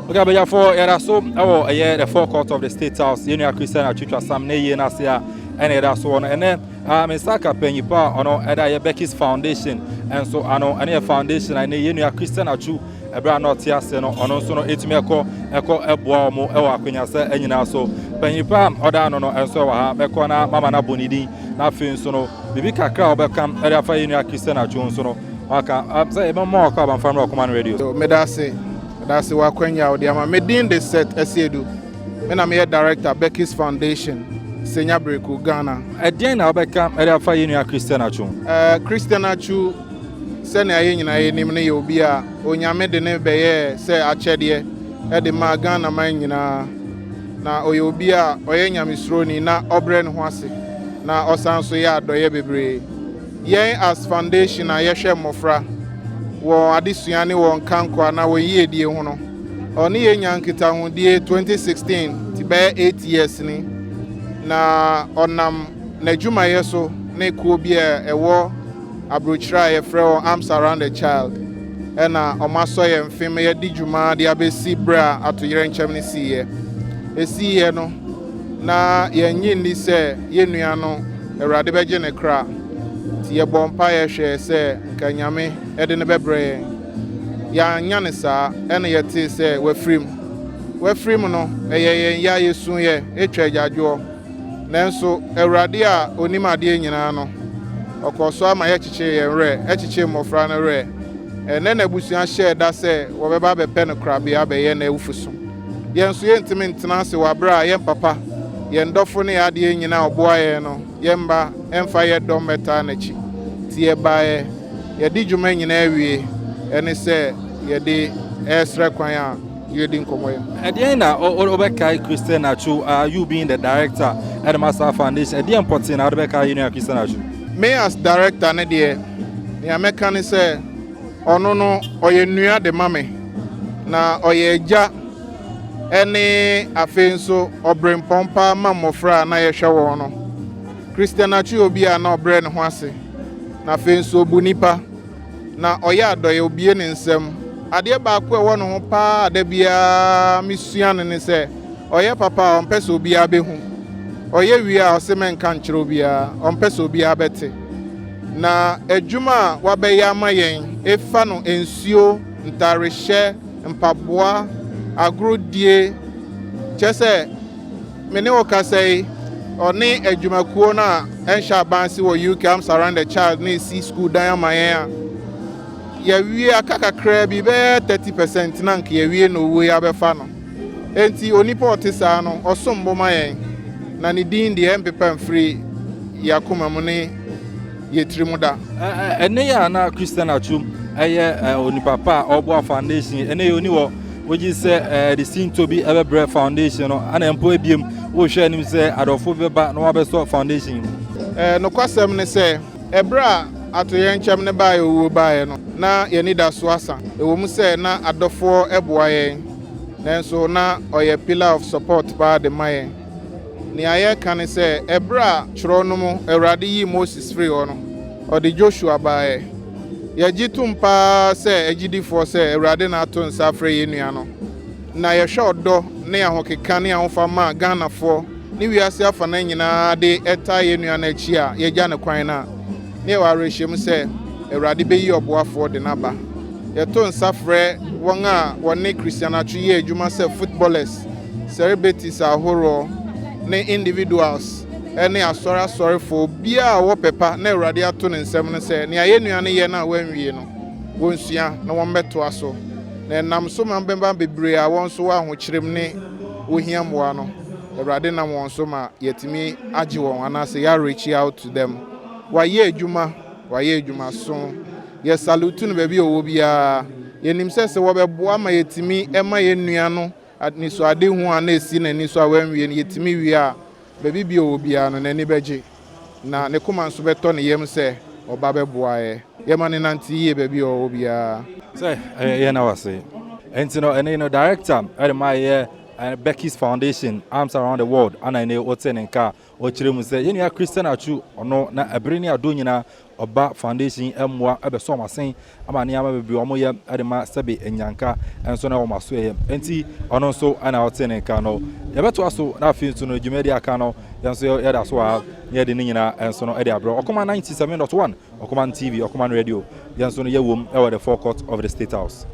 Okay, abɛgyafo, yɛda so ɛwɔ ɛyɛ the forecourt of the State House. Yɛn nua Christian atwitwa sam ne yie n'ase a ɛna yɛda so wɔ no ɛnɛ. Me nsa ka panyin pa a ɔno ɛda yɛ Becky's Foundation ɛnso ano. Ɛne yɛ foundation a ɛne yɛn nua Christian Atsu, ɛberɛ a na ɔte ase no, ɔno nso no ɛtumi ɛkɔ ɛboa wɔn ɛwɔ akonnwa ɛnyinaa so. Panyin pa a ɔda ano no ɛnso ɛwɔ ha. Mɛkɔ na mama no abɔ ne din, na afei nso no biribi kakra a ɔbɛka ɛde afa yɛn nua Christian Atsu nso no waka sɛ yɛbɛma ɔkɔ Abamfa no ɔkoma no radio. Meda ase, meda ase wɔ akwanya a wode ama me. Din de Seth Asiedu. Me na meyɛ director, Becky's Foundation, Senya Breku, Ghana. Ɛdeɛn na wobɛka ɛde afa yɛn nua Christian Atsu? Christian Atsu, sɛnea yɛn nyinaa yɛnim no, yɛ obi a Onyame de ne bɛyɛɛ sɛ akyɛdeɛ ɛde maa Ghana man nyinaa, na ɔyɛ obi a ɔyɛ nyamesuroni na ɔbrɛ ne ho ase, na ɔsan so yɛ adɔyɛ bebree. Yɛn as foundation a yɛhwɛ mmɔfra wɔn adesua ne wɔn kankɔ na wɔn yiedie ho no, ɔne yɛn nya nkitahodie 2016, ti bɛyɛ 8 years ni, na ɔnam n'adwumayɛ so ne kuo bi a ɛwɔ aburokyire a yɛfrɛ wɔn Arms Around the Child, ɛna ɔmo asɔ yɛn mfem yɛdi dwuma de abɛsi berɛ a atoyerɛnkyɛm no siiɛ. Esiiɛ no na yɛnyi nni sɛ yɛn nua no, Awurade bɛgye ne kra, nti yɛbɔ mpa yɛhwɛ sɛ nka Nyame ɛde ne bɛbrɛ yɛn. Yɛanya ne saa, ɛna yɛtee sɛ wafirim. Wafirim no, ɛyɛ yɛn ya, yɛsu yɛ ɛtwa agyaadwoɔ, nanso Awurade a onim adeɛ nyinaa no, ɔkɔ so ama yɛkyekyere yɛn werɛ, ɛkyekyere mmɔfra no werɛ. Ɛnɛ n'abusua hyɛɛ da sɛ wɔbɛba abɛpɛ no korabea abɛyɛ n'awufo so. Yɛn nso yɛntumi ntena ase wɔ abere a yɛn papa, yɛn dɔfo ne yɛn adeɛ nyinaa ɔboa yɛn no, yɛn mba ɛmfa yɛ dɔm mɛtaa n'akyi. Nti yɛbaeɛ, yɛde dwuma nyinaa awie, ɛne sɛ yɛde ɛresrɛ kwan a yɛdi nkɔmmɔ yɛn. Ɛdeɛn na wobɛkae Christian Atsu, you being the director ɛde ma saa foundation? Ɛdeɛn mpɔtee na wode bɛkae yɛn nua Christian Atsu? Me as director ne deɛ, nea mɛka ne sɛ ɔno no ɔyɛ nua de ma me, na ɔyɛ agya, ɛne afei nso ɔbrempɔn paa ma mmɔfra a na yɛhwɛ wɔn no. Christian Atsu yɛ obi a na ɔbrɛ ne ho ase, na afei nso obu nipa, na ɔyɛ adɔyɛ, obie ne nsam. Adeɛ baako a ɛwɔ ne ho paa da biara mesua no ne sɛ ɔyɛ papa a, ɔmpɛ sɛ obiara bɛhu. Ɔyɛ wie a, ɔsɛ mɛnka nkyerɛ obiara, ɔmpɛ sɛ obiara bɛte. Na adwuma a wabɛyɛ ama yɛn, efa no nsuo, ntarehyɛ, mpaboa, agorodie, kyerɛ sɛ me ne wo kasa yi, ɔne adwumakuo no a ɛnhyɛ abanse wɔ UK, Arms Around the Child, ne esi school dan ama yɛn a yɛwie, aka kakraa bi, bɛyɛ 30% na nka yɛwie, na owuo yi abɛfa no. Enti onipa a ɔte saa no, ɔsom bo ma yɛn, na ne din deɛ, ɛmpepa mfiri yɛn akoma mu ne yɛ tiri mu da. Ɛne yɛ a na Christian Atsu ɛyɛ onipa pa a ɔboa foundation. Ɛne yɛ oni wɔ wogye sɛ ɛde sinto bi ɛbɛbrɛ foundation no, ana mpo ebiem wohwɛ anim sɛ adɔfo bi bɛba na wɔabɛsɔ foundation mu? Nokwasɛm ne sɛ ɛberɛ a atoyerɛnkyɛm ne baeɛ, owuo baeɛ no, na yɛni da so asa. Ɛwɔ mu sɛ na adɔfoɔ ɛboa yɛn, nanso na ɔyɛ pillar of support paa de ma yɛn. Nea yɛreka ne sɛ ɛberɛ a twerɛ no mu Awurade yii Moses firi hɔ no, ɔde Joshua baeɛ. Yɛgye tom paa sɛ agyidifoɔ sɛ Awurade na ato nsa afrɛ yɛn nua no, na yɛhwɛ ɔdɔ ne ahokeka ne ahofama a Ghanafoɔ ne wiase afa no nyinaa de ɛtaa yɛn nua no akyi a yɛgya ne kwan no a, ne yɛwɔ awerɛhyɛmu sɛ Awurade bɛyi ɔboafoɔ de n'aba. Yɛto nsa frɛ wɔn a wɔne Christian Atsu yɛ adwuma sɛ footballers, celebrities ahoroɔ ne individuals ne asɔre asɔrefoɔ, obiara a ɔwɔ pɛpa na Awurade ato ne nsɛm no sɛ nea yɛn nua no yɛ no a wɔanwie no, wɔnsua na wɔmmɛtoa so, na ɛnam so ma mbɛmba bebree a wɔn nso wɔ ahokyerɛm ne wɔhia mmoa no, Awurade nam wɔn so ma yɛtumi agye wɔn anaasɛ yɛ reach out to them. Wayɛ adwuma, wayɛ adwuma so. Yɛ salute no baabi a ɔwɔ biara. Yɛnim sɛ wɔbɛboa ma yɛtumi ɛma yɛn nua no anisoadehu a na esi n'ani so a wɔanwie no, yɛtumi wie a, baabi bi a ɔwɔ biara no, n'ani bɛgye na ne koma nso bɛtɔ ne yam sɛ ɔba bɛboa yɛ. Yɛma ne nante yie baabi a ɔwɔ biara. Sɛ ɛyɛ na wase. Ɛnti no ɛne no director ɛde ma yɛ. Becky's Foundation Arms Around the World ana ɛne wote ne nka a ɔkyerɛ mu sɛ yɛnua Christian Atsu ɔno na ɛbere ne ado nyinaa ɔba foundation mmoa ɛbɛsɔ ɔmo asen ama nneɛma bebree ɔmo yɛ ɛde ma sɛbe nyanka nso na wɔn aso yɛ. Nti ɔno nso ɛna ɔte ne nka no. Yɛbɛtoa so na afei nso no dwumadi aka no, yɛn nso yɛda so a yɛde ne nyinaa nso no ɛde abrɛ. Ɔkoma 97.1, Ɔkoma TV, Ɔkoma Radio, yɛn nso no yɛwɔ mu ɛwɔ the forecourt of the State House.